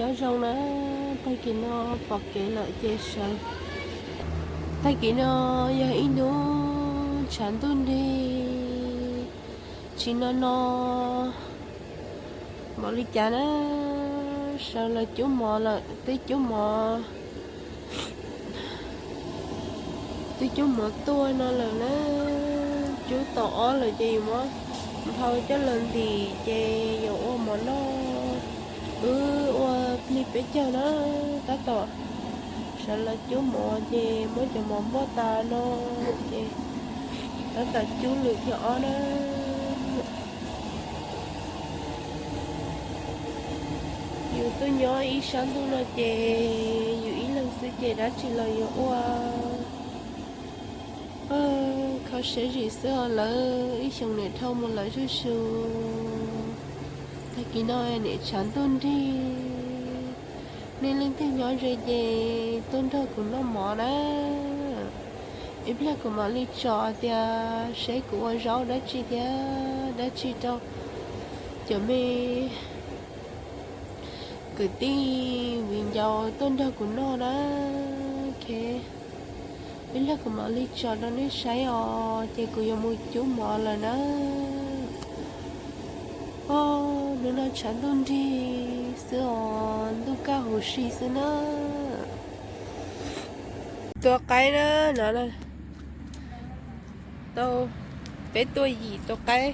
Zoo na, tag kis no pom kev lawm ces sawv. Tag kis no yog ib hnub tshav ntuj nrig, tsis no no npaum li cas na, sawv los cub mov lawm, twb cub mov, twb cub mov tuaj no lawm na, cub tau ob lawm ces yuav muab nphau coj los ntim ces yuav ua mov noj. Wb ua plig peb caug na, tab tom sawv los cub mov ces muab cov mov npuaj tas no ces tab tom cub lwm thiab ob na. Yus tuaj nyob ib sab ntuj no ces yus ib leeg xwb ces dab tsi los yuav ua. Kho siab zim xwb os, lawv ib xyoos niam dhau mus lawv zuj zus. Tag kis no niam tshav ntuj nrig, nej leej twg nyob ze ces tuaj nrog kuv noj mov na. Ib pliag kuv mam li tso tias seb kuv ua zaub dab tsi thiab dab tsi rau cov me kwv tij viv ncaus tuaj nrog kuv noj na. Ok, ib pliag kuv mam li tso rau nej saib os, ces kuv yuav mus cub mov lawm na. Os, hnub no tshav ntuj nrig xwb os, ntuj kaj huv si xwb na. Tua qaib na, no na. Tau, peb tua yim tua qaib,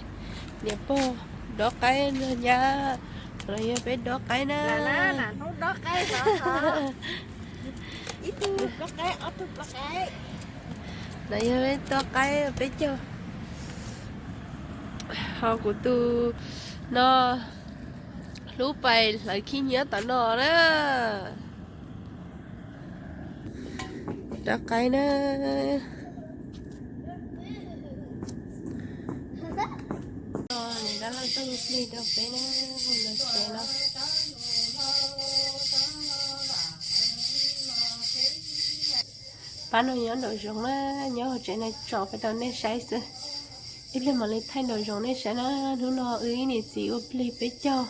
niam pog dob qaib no nyab, los yog peb dob qaib na. Los yog peb tua qaib peb caug. Ho kuv tus no hlub pais hlawv khib nyiab tom no na. Dob qaib na. Nws dab laug tau plig rau peb na, hu lawv tsev no. Pab no nyob nraum zoov na, nyob hauv tsev no tso peb rau nej saib xwb. Ib pliag mam li thaij nraum zoov nej saib na, hnub no wb ib niam txiv ua plig peb caug.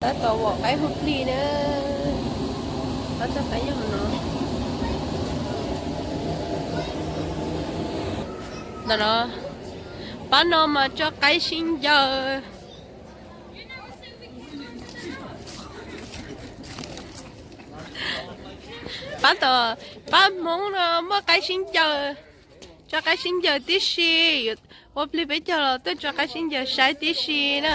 Tab tom vom qaib hu plig na. Tab tom qaib nyob no. Ntawm no, pab no mas tso qaib sib ncaws. Pab tom, pab Hmoob no muaj qaib sib ncaws, tso qaib sib ncaws tib si, ua plig peb caug los tuaj tso qaib sib ncaws saib tib si na.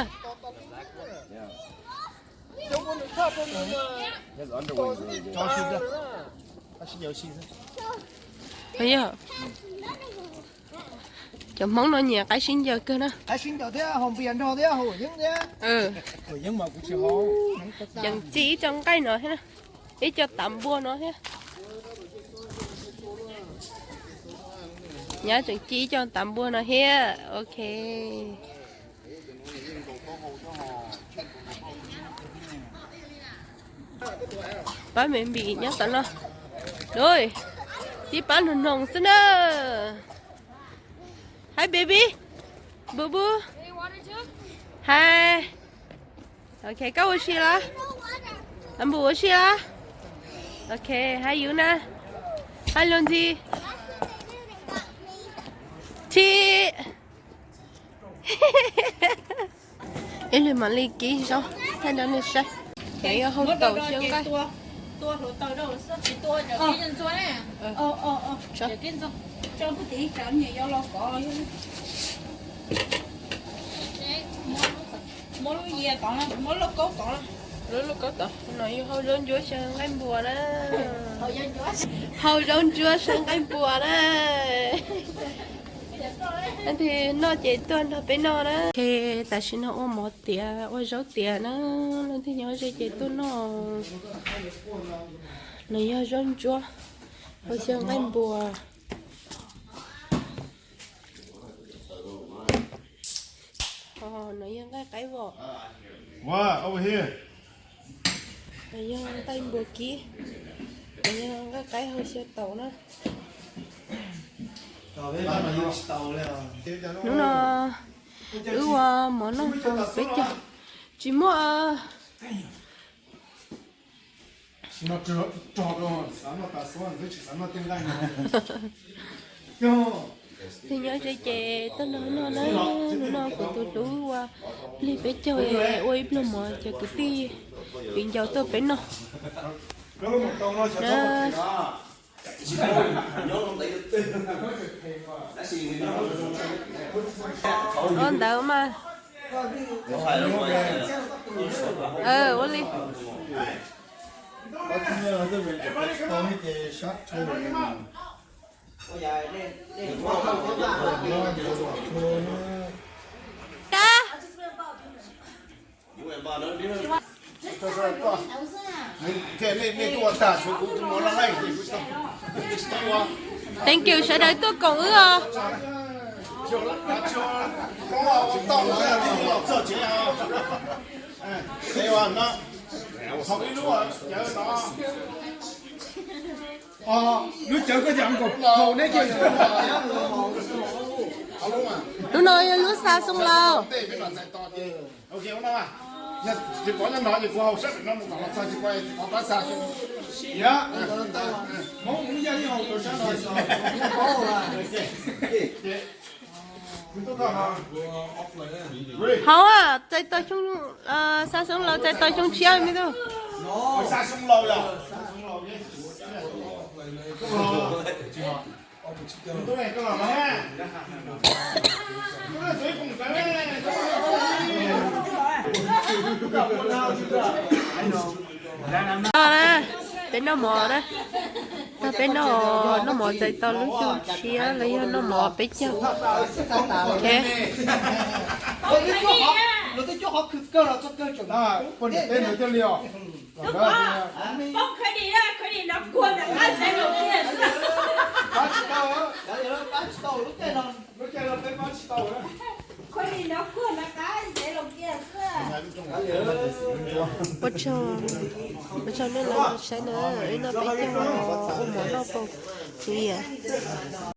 Cov Hmoob no nyiam qaib sib ncaws kawg na. Tseem ci ib co nqaij no thiab na, ib co tav npua no thiab. Nyab tseem ci ib co tav npua no thiab. Ok. Pab me npim nyob tom no. Tib pab noog noog xwb na. Hi baby. Boo boo. Hi. Ok, koj ua si los? Npum ua si los? Ok, hi Yuna. Hi Lundi. Thi. Ib leeg mam li kib zaub thaij rau nej saib. Ces yuav hau taum xyaw nqaij. Lub lauj kaub tod no yog hau zaub ntsuab xyaw nqaij npua na. Hau zaub ntsuab xyaw nqaij npua na. Leej twg noj ces tuaj nrog peb noj na. Ces tam sim no ua mov tiav ua zaub tiav na, leej twg nyob ze ces tuaj noj. No yog zaub ntsuab, ua xyaw nqaij npua. No yog nqaij qaib vom. No yog nqaij npua kib. No yog nqaij qaib hau xyaw taum na. Hnub no wb ua mov noj peb caug, tsis muaj. Tus nyob ze ces tuaj nrog noj na, hnub no kuv tus hlub ua plig peb caug, ua ib pluag mov ces kwv tij viv ncaus tuaj peb noj na. Ua ntawd mas. Ua li. Thank you sawv daws tuaj koom wb os. Lub cawv koj cov nkaus haus neb ces. Lub no yog lub xa xoo laus. Haus, txais tos xyoo, xa xoo laus txais tos xyoo tshiab me tub. Peb noj mov na, tag peb noj, noj mov txais tau lub xyoo tshiab los yog noj mov peb caug. Ua tsaug, ua tsaug nej los saib na, wb noj peb caug, ua mov noj pau, txiv yam.